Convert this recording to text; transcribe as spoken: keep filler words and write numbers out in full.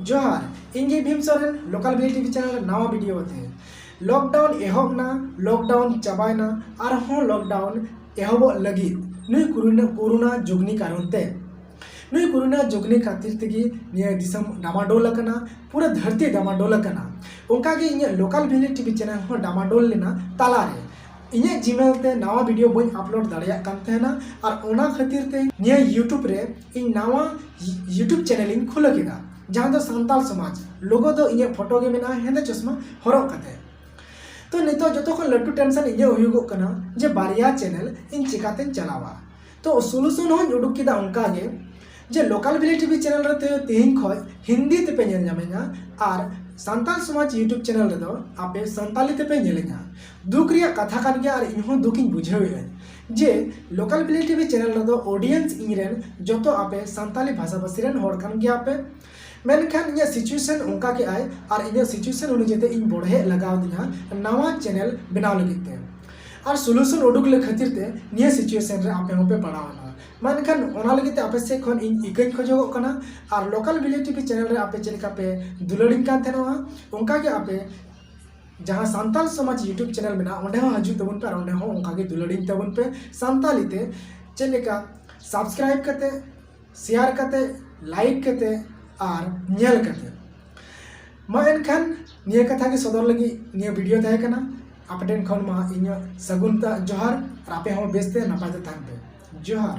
ᱡᱚᱦᱟᱨ, ᱤᱧ ᱜᱮ ᱵᱷᱤᱢ ᱥᱚᱨᱮᱱ, ᱞᱳᱠᱟᱞ ᱵᱷᱤᱞᱮᱡᱽ ᱴᱤᱵᱷᱤ ᱪᱮᱱᱮᱞ ᱨᱮ ᱱᱟᱣᱟ ᱵᱷᱤᱰᱤᱭᱳ ᱟᱛᱮ᱾ ᱞᱚᱠᱰᱟᱣᱩᱱ ᱮᱦᱚᱵ ᱱᱟ, ᱞᱚᱠᱰᱟᱣᱩᱱ ᱪᱟᱵᱟᱭᱱᱟ, ᱟᱨᱦᱚᱸ ᱞᱚᱠᱰᱟᱣᱩᱱ ᱮᱦᱚᱵᱚᱜ ᱞᱟᱹᱜᱤᱫ ᱱᱩᱭ ᱠᱳᱨᱳᱱᱟ, ᱠᱳᱨᱳᱱᱟ ᱡᱩᱜᱽᱱᱤ ᱠᱟᱨᱚᱱ ᱛᱮ᱾ ᱱᱩᱭ ᱠᱳᱨᱳᱱᱟ ᱡᱩᱜᱽᱱᱤ ᱠᱷᱟᱹᱛᱤᱨ ᱛᱮᱜᱮ ᱱᱤᱭᱟᱹ ᱫᱤᱥᱚᱢ ᱰᱟᱢᱟᱰᱳᱞ ᱟᱠᱟᱱᱟ, ᱯᱩᱨᱟᱹ ᱫᱷᱟᱹᱨᱛᱤ ᱰᱟᱢᱟᱰᱳᱞ ᱟᱠᱟᱱᱟ᱾ ᱚᱱᱠᱟᱜᱮ ᱤᱧᱟᱹᱜ ᱞᱳᱠᱟᱞ ᱵᱷᱤᱞᱮᱡᱽ ᱴᱤᱵᱷᱤ ᱪᱮᱱᱮᱞ ᱦᱚᱸ ᱰᱟᱢᱟᱰᱳᱞ ᱞᱮᱱᱟ ᱛᱟᱞᱟᱨᱮ᱾ ᱤᱧᱟᱹᱜ ᱡᱤᱢᱮᱞ ᱛᱮ ᱱᱟᱣᱟ ᱵᱷᱤᱰᱤᱭᱳ ᱵᱟᱹᱧ ᱟᱯᱞᱳᱰ ᱫᱟᱲᱮᱭᱟᱜ ᱠᱟᱱ ᱛᱟᱦᱮᱱᱟ, ᱟᱨ ᱚᱱᱟ ᱠᱷᱟᱹᱛᱤᱨ ᱛᱮ ᱱᱤᱭᱟᱹ ᱭᱩᱴᱩᱵᱽ ᱨᱮ ᱤᱧ ᱱᱟᱣᱟ ᱭᱩᱴᱩᱵᱽ ᱪᱮᱱᱮᱞ ᱤᱧ ᱠᱷᱩᱞᱟᱹ ᱠᱮᱫᱟ, ᱡᱟᱦᱟᱸ ᱫᱚ ᱥᱟᱱᱛᱟᱞ ᱥᱚᱢᱟᱡᱽ᱾ ᱞᱳᱜᱳ ᱫᱚ ᱤᱧᱟᱹᱜ ᱯᱷᱳᱴᱳ ᱜᱮ ᱢᱮᱱᱟᱜᱼᱟ, ᱦᱮᱸᱫᱮ ᱪᱚᱥᱢᱟ ᱦᱚᱨᱚᱜ ᱠᱟᱛᱮ᱾ ᱛᱚ ᱱᱤᱛᱚᱜ ᱡᱚᱛᱚ ᱠᱷᱚᱱ ᱞᱟᱹᱴᱩ ᱴᱮᱱᱥᱚᱱ ᱤᱧᱟᱹᱜ ᱦᱩᱭᱩᱜᱚᱜ ᱠᱟᱱᱟ ᱡᱮ ᱵᱟᱨᱭᱟ ᱪᱮᱱᱮᱞ ᱤᱧ ᱪᱤᱠᱟᱛᱮᱧ ᱪᱟᱞᱟᱣᱟ᱾ ᱛᱚ ᱥᱚᱞᱩᱥᱚᱱ ᱦᱚᱸᱧ ᱩᱰᱩᱠ ᱠᱮᱫᱟ ᱚᱱᱠᱟ ᱜᱮ, ᱡᱮ ᱞᱳᱠᱟᱞ ᱵᱷᱤᱞᱮᱡᱽ ᱴᱤᱵᱷᱤ ᱪᱮᱱᱮᱞ ᱨᱮ ᱛᱮ-, ᱛᱮᱦᱮᱧ ᱠᱷᱚᱱ ᱦᱤᱱᱫᱤ ᱛᱮᱯᱮ ᱧᱮᱞ ᱧᱟᱢᱮᱧᱟ, ᱟᱨ ᱥᱟᱱᱛᱟᱞ ᱥᱚᱢᱟᱡᱽ ᱭᱩᱴᱩᱵᱽ ᱪᱮᱱᱮᱞ ᱨᱮᱫᱚ ᱟᱯᱮ ᱥᱟᱱᱛᱟᱞᱤ ᱛᱮᱯᱮ ᱧᱮᱞᱮᱧᱟ᱾ ᱫᱩᱠ ᱨᱮᱭᱟᱜ ᱠᱟᱛᱷᱟ ᱠᱟᱱ ᱜᱮᱭᱟ, ᱟᱨ ᱤᱧ ᱦᱚᱸ ᱫᱩᱠ ᱤᱧ ᱵᱩᱡᱷᱟᱹᱣᱮᱫᱼᱟ ᱡᱮ ᱞᱳᱠᱟᱞ ᱵᱷᱤᱞᱮᱡᱽ ᱴᱤᱵᱷᱤ ᱪᱮᱱᱮᱞ ᱨᱮᱫᱚ ᱚᱰᱤᱭᱮᱱᱥ ᱤᱧ ᱨᱮᱱ ᱡᱚᱛᱚ ᱟᱯᱮ ᱥᱟᱱᱛᱟᱞᱤ ᱵᱷᱟᱥᱟ ᱵᱷᱟᱥᱤ ᱨᱮᱱ ᱦᱚᱲ ᱠᱟᱱ ᱜᱮᱭᱟ ᱯᱮ, ᱢᱮᱱᱠᱷᱟᱱ ᱤᱧᱟᱹᱜ ᱥᱤᱪᱩᱭᱮᱥᱚᱱ ᱚᱱᱠᱟ ᱠᱮᱜᱼᱟᱭ, ᱟᱨ ᱤᱧᱟᱹᱜ ᱥᱤᱪᱩᱭᱮᱥᱚᱱ ᱚᱱᱩᱡᱟᱭᱤ ᱛᱮ ᱤᱧ ᱵᱚᱲᱦᱮᱜ ᱞᱟᱜᱟᱣ ᱫᱤᱧᱟ ᱱᱟᱣᱟ ᱪᱮᱱᱮᱞ ᱵᱮᱱᱟᱣ ᱞᱟᱹᱜᱤᱫ ᱛᱮ᱾ ᱟᱨ ᱥᱚᱞᱩᱥᱚᱱ ᱩᱰᱩᱠ ᱞᱮ ᱠᱷᱟᱹᱛᱤᱨ ᱛᱮ ᱱᱤᱭᱟᱹ ᱥᱤᱪᱩᱭᱮᱥᱚᱱ ᱨᱮ ᱟᱯᱮ ᱦᱚᱸᱯᱮ ᱯᱟᱲᱟᱣ ᱮᱱᱟ᱾ ᱢᱮᱱᱠᱷᱟᱱ ᱚᱱᱟ ᱞᱟᱹᱜᱤᱫ ᱛᱮ ᱟᱯᱮ ᱥᱮᱫ ᱠᱷᱚᱱ ᱤᱧ ᱤᱠᱟᱹᱧ ᱠᱷᱚᱡᱚᱜᱚᱜ ᱠᱟᱱᱟ, ᱟᱨ ᱞᱳᱠᱟᱞ ᱵᱷᱤᱞᱮᱡᱽ ᱴᱤᱵᱷᱤ ᱪᱮᱱᱮᱞ ᱨᱮ ᱟᱯᱮ ᱪᱮᱫ ᱞᱮᱠᱟ ᱯᱮ ᱫᱩᱞᱟᱹᱲᱤᱧ ᱠᱟᱱ ᱛᱟᱦᱮᱱᱚᱜᱼᱟ, ᱚᱱᱠᱟ ᱜᱮ ᱟᱯᱮ ᱡᱟᱦᱟᱸ ᱥᱟᱱᱛᱟᱞ ᱥᱚᱢᱟᱡᱽ ᱭᱩᱴᱩᱵᱽ ᱪᱮᱱᱮᱞ ᱢᱮᱱᱟᱜᱼᱟ, ᱚᱸᱰᱮ ᱦᱚᱸ ᱦᱤᱡᱩᱜ ᱛᱟᱵᱚᱱ ᱯᱮ, ᱟᱨ ᱚᱸᱰᱮ ᱦᱚᱸ ᱚᱱᱠᱟ ᱜᱮ ᱫᱩᱞᱟᱹᱲᱤᱧ ᱛᱟᱵᱚᱱ ᱯᱮ ᱥᱟᱱᱛᱟᱞᱤ ᱛᱮ᱾ ᱪᱮᱫ ᱞᱮᱠᱟ? ᱥᱟᱵᱥᱠᱨᱟᱭᱤᱵᱽ ᱠᱟᱛᱮ, ᱥᱮᱭᱟᱨ ᱠᱟᱛᱮ, ᱞᱟᱭᱤᱠ ᱠᱟᱛᱮ, ᱟᱨ ᱧᱮᱞ ᱠᱟᱛᱮ᱾ ᱢᱟ ᱮᱱᱠᱷᱟᱱ ᱱᱤᱭᱟᱹ ᱠᱟᱛᱷᱟ ᱜᱮ ᱥᱚᱫᱚᱨ ᱞᱟᱹᱜᱤᱫ ᱱᱤᱭᱟᱹ ᱵᱷᱤᱰᱤᱭᱳ ᱛᱟᱦᱮᱸ ᱠᱟᱱᱟ᱾ ᱟᱯᱮ ᱴᱷᱮᱱ ᱠᱷᱚᱱ ᱢᱟ ᱤᱧᱟᱹᱜ ᱥᱟᱹᱜᱩᱱ ᱛᱟ-, ᱡᱚᱦᱟᱨ, ᱟᱨ ᱟᱯᱮ ᱦᱚᱸ ᱵᱮᱥ ᱛᱮ ᱱᱟᱯᱟᱭ ᱛᱮ ᱛᱟᱦᱮᱱ ᱯᱮ᱾ ᱡᱚᱦᱟᱨ᱾